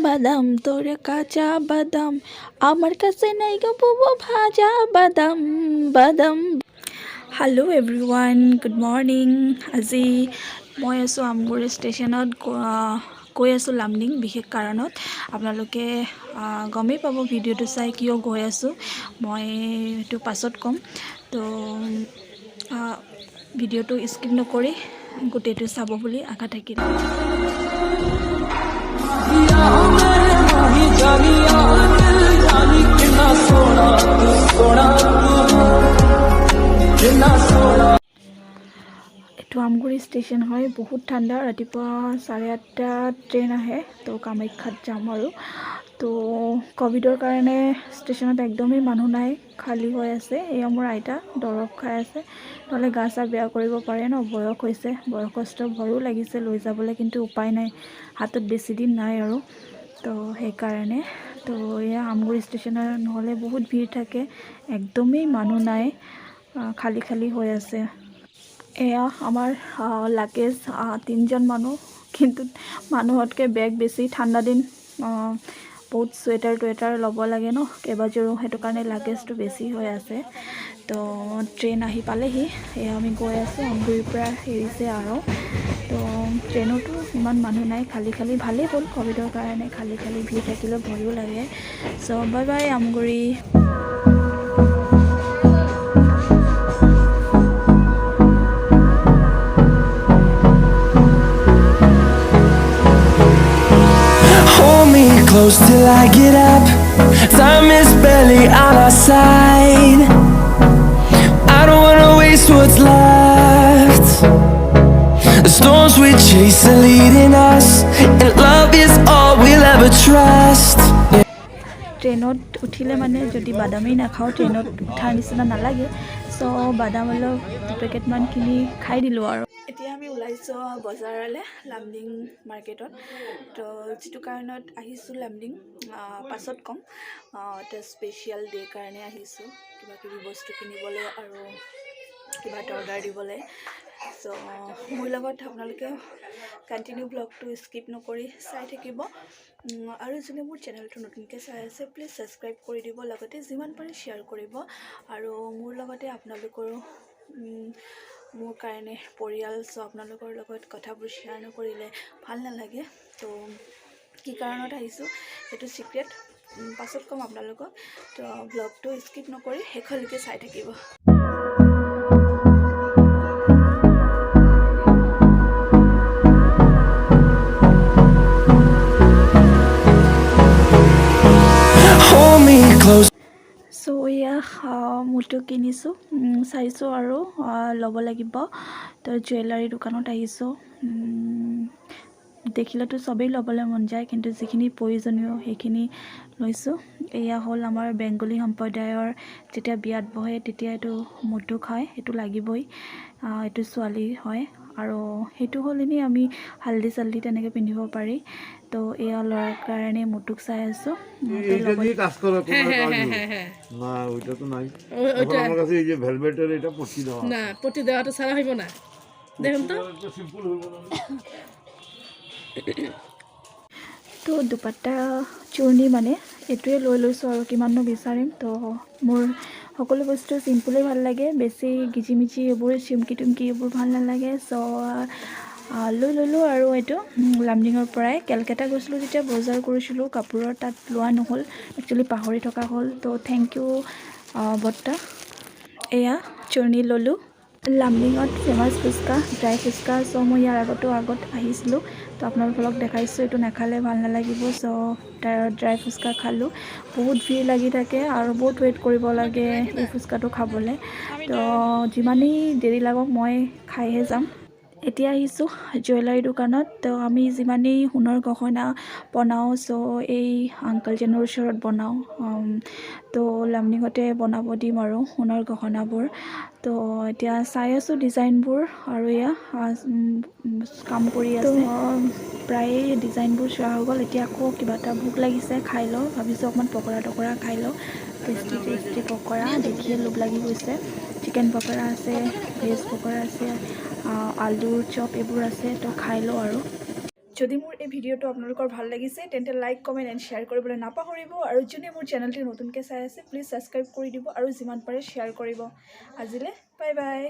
বাদাম, তোৰ কাঁচা বাদাম, আমাৰ কাছে নাই গো বুবু ভাজা বাদাম বাদাম। Hello' everyone, good morning. আজি মই আছোঁ আমগুৰি ষ্টেচনত, গৈ আছোঁ লামডিং বিশেষ কাৰণত। আপোনালোকে গমেই পাব ভিডিঅ'টো চাই কিয় গৈ আছোঁ, মই সেইটো পাছত ক'ম। তো ভিডিঅ'টো স্কিপ নকৰি গোটেইটো চাব বুলি আশা থাকিল। ਮਾਹੀ ਜਾਨੀਆ, ਦਿਲ ਜਾਨੀ, ਕਿੰਨਾ ਸੋਹਣਾ ਤੂੰ, ਸੋਹਣਾ ਤੂੰ, ਕਿੰਨਾ ਸੋਹਣਾ। এইটো আমগুৰি ষ্টেচন হয়। বহুত ঠাণ্ডা। ৰাতিপুৱা 8:30টাত ট্ৰেইন আহে, তো কামাখ্যাত যাম আৰু। তো ক'ভিডৰ কাৰণে ষ্টেচনত একদমেই মানুহ নাই, খালী হৈ আছে। এয়া মোৰ আইতা দৰৱ খাই আছে, নহ'লে গা চা বেয়া কৰিব পাৰে ন, বয়স হৈছে, বয়সস্থ। ভয়ো লাগিছে লৈ যাবলৈ, কিন্তু উপায় নাই, হাতত বেছি দিন নাই আৰু, তো সেইকাৰণে। তো এয়া আমগুৰি ষ্টেচনৰ, নহ'লে বহুত ভিৰ থাকে, একদমেই মানুহ নাই, খালী খালী হৈ আছে। এয়া আমাৰ লাগেজ। তিনিজন মানুহ, কিন্তু মানুহতকৈ বেগ বেছি। ঠাণ্ডা দিন, বহুত চুৱেটাৰ টুৱেটাৰ ল'ব লাগে ন কেইবাযোৰো, সেইটো কাৰণে লাগেজটো বেছি হৈ আছে। তো ট্ৰেইন আহি পালেহি। এয়া আমি গৈ আছোঁ, আমগুৰিৰ পৰা এৰিছে আৰু। তো ট্ৰেইনতো ইমান মানুহ নাই, খালী খালী। ভালেই হ'ল ক'ভিডৰ কাৰণে খালী খালী, ভিৰ থাকিলে ভয়ো লাগে। চ' bye bye Amguri. Hold me close till I get up. Time is barely on our side. I don't wanna waste what's left. The storms we chase are leading us, and love is all we'll ever trust. ট্ৰেইনত উঠিলে মানে যদি বাদামেই নাখাওঁ, ট্ৰেইনত উঠাৰ নিচিনা নালাগে। চ' বাদাম অলপ দুপেকেটমান কিনি খাই দিলোঁ আৰু। এতিয়া আমি ওলাইছোঁ বজাৰলৈ, লামডিং মাৰ্কেটত। তো যিটো কাৰণত আহিছোঁ লামডিং, পাছত ক'ম। এটা স্পেচিয়েল ডে কাৰণে আহিছোঁ, কিবা কিবি বস্তু কিনিবলৈ আৰু কিবা এটা অৰ্ডাৰ দিবলৈ। চ' মোৰ লগত আপোনালোকে কণ্টিনিউ ব্লগটো স্কিপ নকৰি চাই থাকিব। আৰু যোনে মোৰ চেনেলটো নতুনকৈ চাই আছে, প্লিজ ছাবস্ক্ৰাইব কৰি দিব, লগতে যিমান পাৰে শ্বেয়াৰ কৰিব। আৰু মোৰ লগতে আপোনালোকৰো মোৰ কাৰণে পৰিয়াল। চ' আপোনালোকৰ লগত কথাবোৰ শ্বেয়াৰ নকৰিলে ভাল নালাগে। তো কি কাৰণত আহিছোঁ সেইটো ছিক্ৰেট, পাছত ক'ম আপোনালোকক। তো ব্লগটো স্কিপ নকৰি শেষলৈকে চাই থাকিব। Hold me close. চ' এয়া মোৰটো কিনিছোঁ, চাইছোঁ আৰু ল'ব লাগিব। তো জুৱেলাৰী দোকানত আহিছোঁ। দেখিলেতো চবেই ল'বলৈ মন যায়, কিন্তু যিখিনি প্ৰয়োজনীয় সেইখিনি লৈছোঁ। এয়া হ'ল আমাৰ বেংগলী সম্প্ৰদায়ৰ, যেতিয়া বিয়াত বহে তেতিয়া এইটো মধু খায়, সেইটো লাগিবই। এইটো ছোৱালী হয় আৰু সেইটো হ'ল এনেই আমি হালধি চালধি তেনেকৈ পিন্ধিব পাৰি। তো এয়া ল'ৰাৰ কাৰণে মুটুক চাই আছোঁ। তো এইটা ল'ব দিয়ে কাজ করা কোনো কাজ নেই। না, ওইটা তো নাই এখন আমার কাছে। এই যে ভেলভেটের এটা পট্টি দেওয়া। না, পটি দেওয়াটা ছাড়া হইব না, দেখুন তো। সিম্পল হইব না। তো দুপাট্টা চুৰ্ণি মানে এইটোৱে লৈ লৈছোঁ আৰু কিমাননো বিচাৰিম। তো মোৰ সকলো বস্তু চিম্পুলেই ভাল লাগে, বেছি গিজি মিজি এইবোৰ চিমকি টিমকি এইবোৰ ভাল নালাগে। চ' লৈ ল'লোঁ আৰু এইটো লামডিঙৰ পৰাই। কেলকাতা গৈছিলোঁ যেতিয়া বজাৰ কৰিছিলোঁ কাপোৰৰ, তাত লোৱা নহ'ল, একচুৱেলি পাহৰি থকা হ'ল। তো thank U বৰ্তা। এয়া চুৰ্ণি ল'লোঁ। লামডিঙত ফেমাছ ফুচকা, ড্ৰাই ফুচকা। চ' মই ইয়াৰ আগতো আগত আহিছিলোঁ, তো আপোনালোকক দেখাইছোঁ। এইটো নাখালে ভাল নালাগিব। চ' ড্ৰাই ফুচকা খালোঁ। বহুত ভিৰ লাগি থাকে আৰু বহুত ৱেইট কৰিব লাগে এই ফুচকাটো খাবলৈ। তো যিমানেই দেৰি লাগক, মই খাইহে যাম। এতিয়া আহিছোঁ জুৱেলাৰী দোকানত। তো আমি যিমানেই সোণৰ গহনা বনাওঁ, চ' এই আংকলজনৰ ওচৰত বনাওঁ। তো লামডিঙতে বনাব দিম আৰু সোণৰ গহনাবোৰ। তো এতিয়া চাই আছোঁ ডিজাইনবোৰ আৰু এয়া কাম কৰি আছে। প্ৰায়ে ডিজাইনবোৰ চোৱা হৈ গ'ল। এতিয়া আকৌ কিবা এটা ভোক লাগিছে, খাই লওঁ ভাবিছোঁ। অকণমান পকৰা টকৰা খাই লওঁ। টেষ্টি টেষ্টি পকৰা দেখিয়ে লোভ লাগি গৈছে। চিকেন পকৰা আছে, ভেজ পকৰা আছে, আলুৰ চপ এইবোৰ আছে। তো খাই লওঁ আৰু। যদি মোৰ এই ভিডিঅ'টো আপোনালোকৰ ভাল লাগিছে, তেন্তে লাইক, কমেণ্ট এণ্ড শ্বেয়াৰ কৰিবলৈ নাপাহৰিব। আৰু যোনে মোৰ চেনেলটো নতুনকৈ চাই আছে, প্লিজ ছাবস্ক্ৰাইব কৰি দিব আৰু যিমান পাৰে শ্বেয়াৰ কৰিব। আজিলৈ বাই বাই।